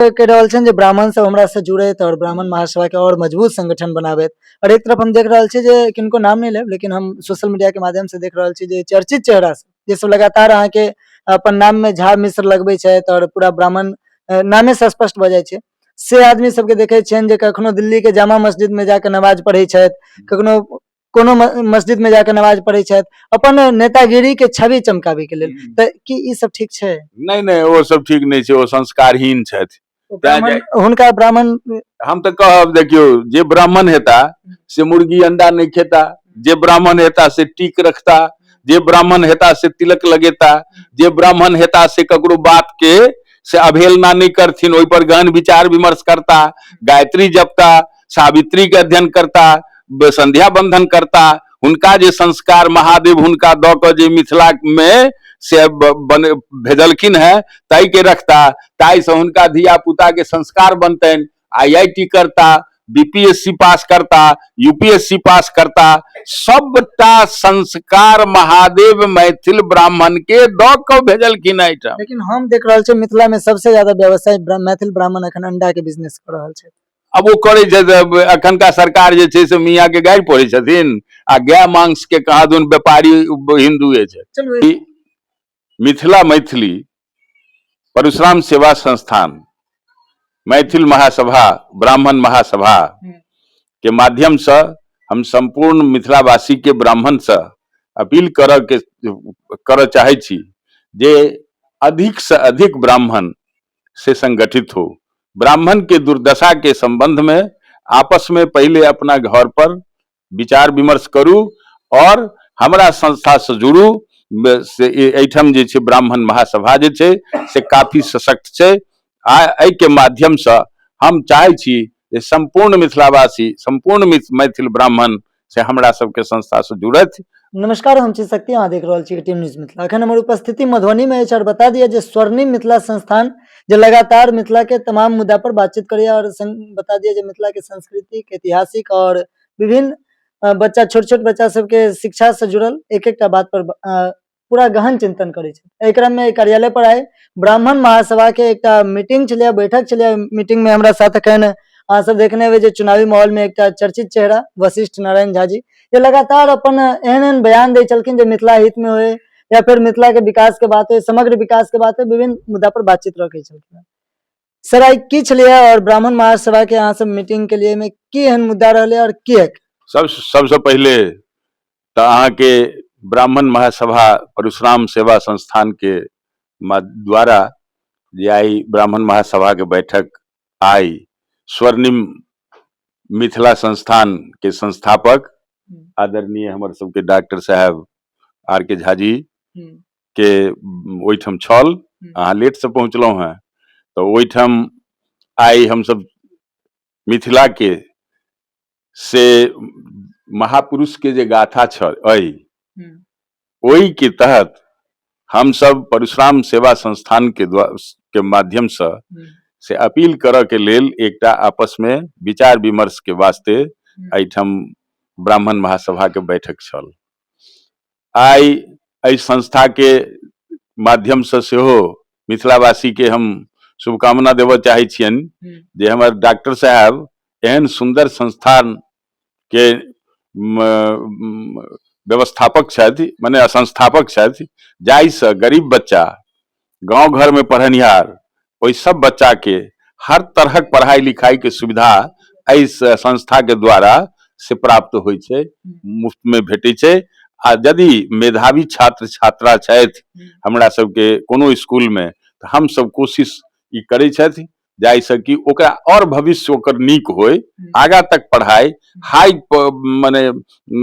कहि रहल छनि जे ब्राह्मण सब हमरा से जुड़ैत और ब्राह्मण महासभा के और मजबूत संगठन बनाबैत। और एक तरफ हम देख रहल छी जे किनको नाम नहि लेब, लेकिन हम सोशल मीडिया के माध्यम से देख रहल छी जे चर्चित चेहरा सब जे सब लगातार अहाँके अपन नाम में झा मिश्र लगबै छथि और पूरा ब्राह्मण नामे से स्पष्ट भऽ जाइ छै, से आदमी सबके देखै छियनि जे कखनो दिल्ली के जामा मस्जिद में जाके नमाज पढ़ै छथि, कखनो कोनो मस्जिद में जाके नमाज पढ़ै छथि अपन नेतागिरी के छवि चमकाबै के लेल। तऽ की ई सब ठीक छै? नहि नहि, ओ सब ठीक नहि छै, ओ संस्कारहीन छथि। हुनका ब्राह्मण हम तऽ कहब, देखियौ, जे ब्राह्मण हेता से मुर्गी अंडा नहि खेता, जे ब्राह्मण हेता से टीक रखता, जे ब्राह्मण हेता से तिलक लगेता, जे ब्राह्मण हेता से ककरो बात के से अवहेलना नहि करथिन, ओहि पर गहन विचार विमर्श करता, गायत्री जपता, सावित्री के अध्ययन करता, संध्या बंधन करता। हुनका जे संस्कार महादेव हुनका दऽ कऽ जे मिथिला में से बन भेजलखिन है ताहि के रखता, ताहिसँ हुनका धिया पुता के संस्कार बनतनि, आई I T करता, बीपीएससी पास करता, यूपीएससी पास करता। सबटा संस्कार महादेव मैथिल ब्राह्मण के दऽ कऽ भेजलखिन एहिठाम। लेकिन हम देख रहल छी मिथिला में सबसे ज्यादा व्यवसाय मैथिल ब्राह्मण अखन अंडा के बिजनेस कर रहल छै। अब ओ करै छै, अखनका सरकार जे छै से मियाँ के गारि पढ़ै छथिन आ गाय मांस के कहाँ दुन व्यापारी हिंदुए छै। मिथिला मैथिली परशुराम सेवा संस्थान मैथिल महासभा ब्राह्मण महासभा के माध्यम से हम संपूर्ण मिथिलावासी के ब्राह्मण से अपील करऽ चाहै छी जे अधिक से अधिक ब्राह्मण से संगठित हो। ब्राह्मण के दुर्दशा के संबंध में आपस में पहले अपना घर पर विचार विमर्श करू और हमरा संस्था से जुड़ू। से एहिठाम जे छै ब्राह्मण महासभा जे छै से काफी सशक्त छै आ एहिके माध्यमसँ हम चाहै छी जे सम्पूर्ण मिथिलावासी, सम्पूर्ण मैथिल ब्राह्मण से हमरा सबके संस्थासँ जुड़थि। नमस्कार, हम छी शक्ति, अहाँ देख रहल छी एटीएम न्यूज मिथिला। अखन हमर उपस्थिति मधुबनी में अछि और बता दिया जे स्वर्णिम मिथिला संस्थान जे लगातार मिथिला के तमाम मुद्दा पर बातचीत करैया और बता दिया जे मिथिला के सांस्कृतिक, ऐतिहासिक और विभिन्न बच्चा, छोट छोट बच्चा सबके शिक्षा से जुड़ल एक एकटा बात पर पूरा गहन चिंतन करै छै। एहि क्रम में कार्यालय पर आइ ब्राह्मण महासभा के एकटा मीटिंग छलै, बैठक छलै। मीटिंग में हमरा साथ अखन अहाँ सब देखने हेबै जे चुनावी माहौल में एकटा चर्चित चेहरा वशिष्ठ नारायण झा जी जे लगातार अपन एहन एहन बयान दै छलखिन जे मिथिला हित में होए या फिर मिथिला के विकास के बात होए, समग्र विकास के बात होए, विभिन्न मुद्दा पर बातचीत रखै छलखिन। सर, आइ की छलियै और ब्राह्मण महासभा के अहाँ सब मीटिंग के लिए में की एहन मुद्दा रहलै और किएक? सबसे पहिले तऽ अहाँके ब्राह्मण महासभा परशुराम सेवा संस्थान के द्वारा जे आइ ब्राह्मण महासभा के बैठक आइ स्वर्णिम मिथिला संस्थान के संस्थापक आदरणीय हमर सबके डॉक्टर साहेब आर के झा जी के ओहिठाम छल। अहाँ लेट से पहुँचलहुँ हेँ, तऽ ओहिठाम आइ हमसब मिथिला के से महापुरुष के जे गाथा छल अइ ओहि के तहत हमसब परशुराम सेवा संस्थान के के माध्यम से से अपील करऽ के लेल एकटा आपस में विचार विमर्श के वास्ते एहिठाम ब्राह्मण महासभा के बैठक छल। आइ एहि संस्था के माध्यम से सेहो मिथिलावासी के हम शुभकामना देबऽ चाहै छियनि जे हमर डॉक्टर साहब एहन सुन्दर संस्थान के व्यवस्थापक छथि, मने संस्थापक छथि, जाहिसँ गरीब बच्चा, गाँव घरमे पढ़निहार ओहि सब बच्चाके हर तरहक पढ़ाइ लिखाइके सुविधा एहि संस्थाके द्वारा से प्राप्त होइ छै, मुफ्तमे भेटै छै। आ यदि मेधावी छात्र छात्रा छथि हमरा सबके कोनो स्कूलमे तऽ हमसब कोशिश ई करै छथि जाहिसँ कि ओकरा आओर भविष्य ओकर नीक होइ, आगाँ तक पढ़ाइ हाई मने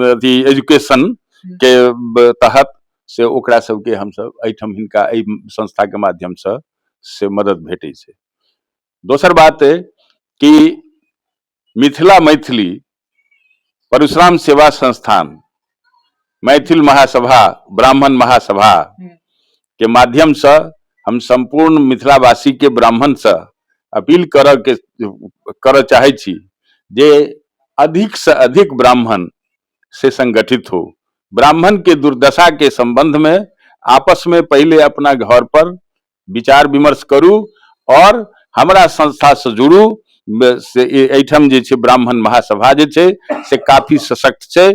अथी एजुकेशन के तहत से ओकरा सबके हमसब एहिठाम हिनका एहि संस्थाके माध्यमसँ से मदद भेटै छै। दोसर बात कि मिथिला मैथिली परशुराम सेवा संस्थान मैथिल महासभा ब्राह्मण महासभा के माध्यमसँ हम सम्पूर्ण मिथिलावासी के ब्राह्मणसँ अपील करऽ चाहै छी जे अधिक से अधिक ब्राह्मण से संगठित हो। ब्राह्मण के दुर्दशा के संबंध में आपस में पहले अपना घर पर विचार विमर्श करू और हमरा संस्थासँ जुड़ू। से एहिठाम जे छै ब्राह्मण महासभा जे छै से काफी सशक्त छै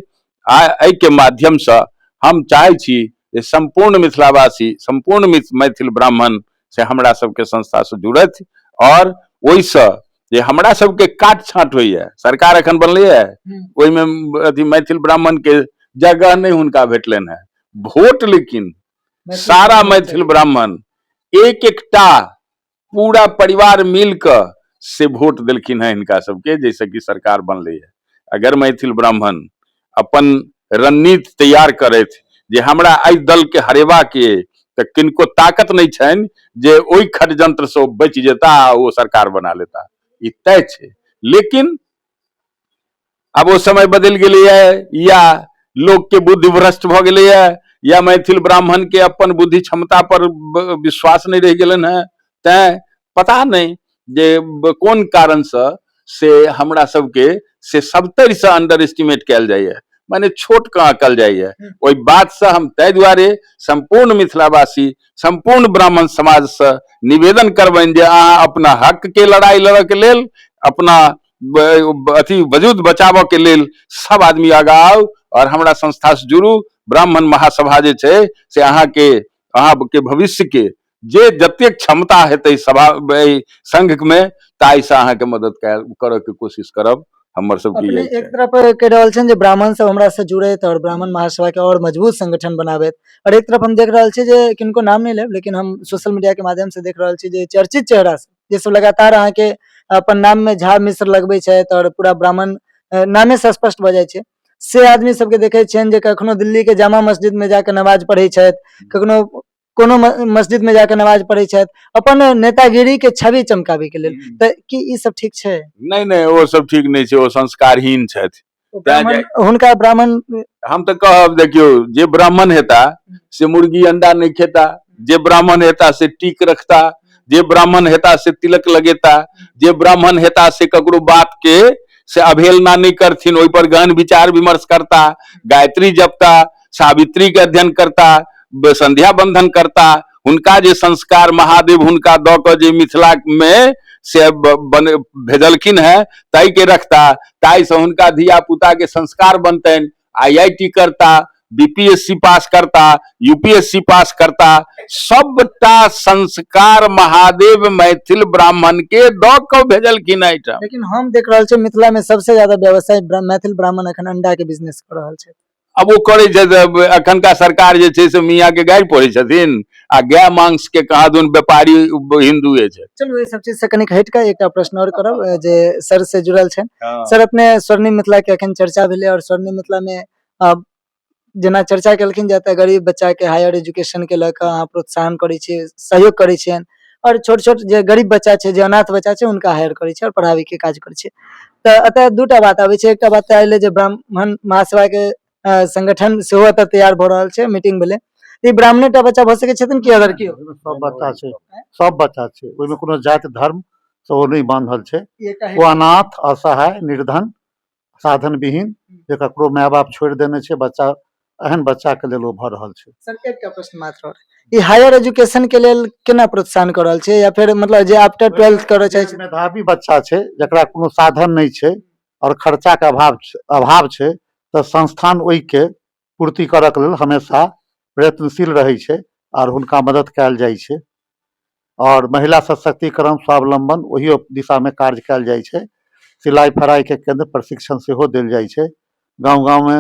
आ एहिके माध्यमसँ हम चाहै छी जे सम्पूर्ण मिथिलावासी, सम्पूर्ण मैथिल ब्राह्मण से हमरा सबके संस्थासँ जुड़थि और ओहिसँ जे हमरा सबके काट छाँट होइए। सरकार एखन बनलैए, ओहिमे अथी मैथिल ब्राह्मण के जगह नहि हुनका भेटलनि हेँ वोट, लेकिन सारा मैथिल ब्राह्मण एक एकटा पूरा परिवार मिल कऽ से वोट देलखिन हेँ हिनका सबके, जाहिसँ कि सरकार बनलै है। अगर मैथिल ब्राह्मण अपन रणनीति तैयार करथि जे हमरा एहि दल के हरेबाक अइ, तऽ किनको ताकत नहि छनि जे ओहि षड्यंत्रसँ ओ बचि जेता आ ओ सरकार बना लेता, ई तय छै। लेकिन आब ओ समय बदलि गेलैए, या लोकके बुद्धि भ्रष्ट भऽ गेलैए, या मैथिल ब्राह्मण के अपन बुद्धि क्षमता पर विश्वास नहि रहि गेलनि हेँ, तैं पता नहि जे कोन कारणसँ से हमरा सबके से सबतरिसँ अंडर एस्टिमेट कयल जाइए, माने छोट कऽ आँकल जाइए। ओहि बातसँ हम ताहि दुआरे सम्पूर्ण मिथिलावासी, सम्पूर्ण ब्राह्मण समाजसँ निवेदन करबनि जे अहाँ अपना हकके लड़ाइ लड़ऽके लेल, अपना अथी वजूद बचाबऽ के लेल सब आदमी आगा आउ और हमरा संस्था से जुड़ू। ब्राह्मण महासभा जे छै से अहाँके अहाँके भविष्य के जे जतेक क्षमता हेतै सभा संघ में ताहिसँ अहाँके मदद करऽ के कोशिश करब। हमर सबके अपने एक तरफ कहि रहल छनि जे ब्राह्मण सब हमरा से जुड़ैत और ब्राह्मण महासभा के और मजबूत संगठन बनाबैत, और एक तरफ हम देख रहल छी जे किनको नाम नहि लेब, लेकिन हम सोशल मीडिया के माध्यम से देख रहल छी जे चर्चित चेहरा सब जे सब लगातार अहाँके अपन नाम में झा मिश्र लगबै छथि और पूरा ब्राह्मण नामे से स्पष्ट भऽ जाइ छै, से आदमी सबके देखै छियनि जे कखनो दिल्ली के जामा मस्जिद में जाके नमाज पढ़ै छथि, कखनो कोनो मस्जिद में जाके नमाज पढ़ै छथि अपन नेतागिरी के छवि चमकाबै के लेल। तऽ की ई सब ठीक छै? नहि नहि, ओ सब ठीक नहि छै, ओ संस्कारहीन छथि। हुनका ब्राह्मण हम तऽ कहब, देखियौ, जे ब्राह्मण हेता से मुर्गी अंडा नहि खेता, जे ब्राह्मण हेता से टीक रखता, जे ब्राह्मण हेता से तिलक लगेता, जे ब्राह्मण हेता से ककरो बात के से अवहेलना नहि करथिन, ओहि पर गहन विचार विमर्श करता, गायत्री जपता, सावित्री के अध्ययन करता, संध्या बंधन करता। हुनका जे संस्कार महादेव हुनका दऽ कऽ जे मिथिला में से बन भेजलखिन है ताहि के रखता, ताहिसँ हुनका धिया पुता के संस्कार बनतनि। आईआईटी करता, बीपीएससी पास करता, यूपीएससी पास करता, सबटा संस्कार महादेव मैथिल ब्राह्मण के दऽ कऽ भेजलखिन एहिठाम। लेकिन हम देख रहल छी मिथिला में सबसे ज्यादा व्यवसाय मैथिल ब्राह्मण अखन अंडा के बिजनेस कर रहल छै। अब ओ करै छै तऽ एखनका सरकार जे छै से मियाँ के गारि पढ़ै छथिन आ गाय मांस के कहाँ दुन व्यापारी हिंदुए छै। चलू, ई सब चीज से कनिक हटि कऽ एकटा प्रश्न आओर करब जे सर से जुड़ल छनि। सर, अपने स्वर्णिम मिथिला के अखन चर्चा भेलै और स्वर्णिम मिथिला में जेना चर्चा केलखिन जे एतऽ गरीब बच्चा के हायर एजुकेशन के लऽ कऽ अहाँ प्रोत्साहन करै छियै, सहयोग करै छियनि और छोट छोट जे गरीब बच्चा छै, जे अनाथ बच्चा छै, हुनका हायर करै छै और पढ़ाबै के काज करै छै। तऽ एतऽ दूटा बात आबै छै। एकटा बात तऽ एलै जे ब्राह्मण महासभा के संगठन सेहो एतऽ तैयार भऽ रहल छै, मीटिंग भेलै। ई ब्राह्मणे टा बच्चा भऽ सकै छथिन कि अदर केओ? ओहिमे सब बच्चा छै, सब बच्चा छै, ओहिमे कोनो जाति धर्म से ओ नहि बांधल छै। ओ अनाथ, असहाय, निर्धन, साधन विहीन, जे ककरो माय बाप छोड़ि देने छै बच्चा, एहन बच्चा के लेल ओ भऽ रहल छै। सर, एकटा प्रश्न मात्र आओर, ई हायर एजुकेशन के लेल केना प्रोत्साहन कऽ रहल छै या फेर मतलब जे आफ्टर ट्वेल्थ करऽ चाहै छै? मेधावी बच्चा छै जकरा कोनो साधन नहि छै आओर खर्चाके अभाव छै, तऽ संस्थान ओहिके पूर्ति करऽके लेल हमेशा प्रयत्नशील रहै छै आओर हुनका मदद कयल जाइ छै। आओर महिला सशक्तिकरण, स्वावलम्बन, ओहियो दिशामे कार्य कयल जाइ छै। सिलाइ फड़ाइके केन्द्र प्रशिक्षण सेहो देल जाइ छै। गाँव गाँवमे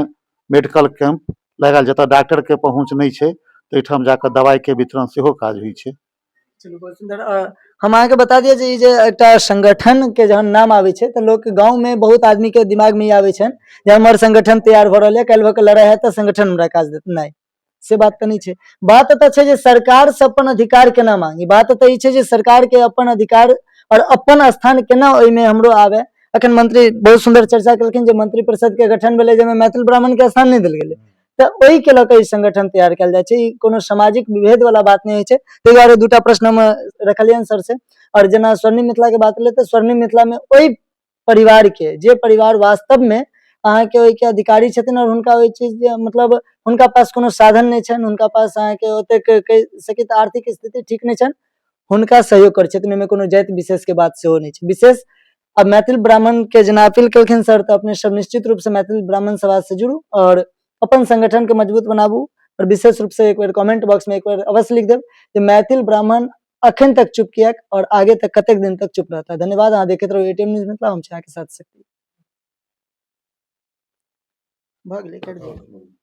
मेडिकल कैम्प लगायल, जतऽ डॉक्टरके पहुँच नहि छै ताहिठाम जाकऽ दवाइके वितरण सेहो काज होइ छै। चलू, बहुत सुन्दर। हम अहाँके बता दिअ जे ई जे एकटा संगठन के जहन नाम आबै छै तऽ लोक गाँव में बहुत आदमी के दिमाग में ई आबै छनि जे हमर संगठन तैयार भऽ रहल यऽ, काल्हि भऽ कऽ लड़ाइ हैत तऽ संगठन हमरा काज देत। नहि, से बात तऽ नहि छै। बात एतऽ छै जे सरकार से अपन अधिकार केना मांगी। बात एतऽ ई छै जे सरकार के अपन अधिकार और अपन स्थान केना ओहिमे हमरो आवे। अखन मंत्री बहुत सुन्दर चर्चा केलखिन जे मंत्री परिषद के गठन भेलै जाहिमे मैथिल ब्राह्मण के स्थान नहि देल गेलै, तऽ ओहि के लऽ कऽ ई संगठन तैयार कयल जाइ छै। ई कोनो सामाजिक विभेद वाला बात नहि होइ छै। ताहि दुआरे दूटा प्रश्न हम रखलियनि सर से। और जेना स्वर्णिम मिथिला के बात भेलै तऽ स्वर्णिम मिथिला में ओहि परिवार के, जे परिवार वास्तव में अहाँके ओहिके अधिकारी छथिन और हुनका ओहि चीज के मतलब हुनका पास कोनो साधन नहि छनि, हुनका पास अहाँके ओतेक कहि सकी तऽ आर्थिक स्थिति ठीक नहि छनि, हुनका सहयोग करै छथिन। ओहिमे कोनो जाति विशेष के बात सेहो नहि छै। विशेष अब मैथिल ब्राह्मण के जेना अपील केलखिन सर, तऽ अपने सब निश्चित रूप से मैथिल ब्राह्मण समाज से जुड़ू और अपन संगठन के मजबूत बनाबू। और विशेष रूप से एक बेर कमेंट बॉक्स में एक बेर अवश्य लिख देब जे मैथिल ब्राह्मण अखन तक चुप किएक और आगे तक कतेक दिन तक चुप रहता। धन्यवाद। अहाँ देखैत रहू एटीएम न्यूज मिथिला, हम छी अहाँके साथ शक्ति। भऽ गेलै, कटि दियौ।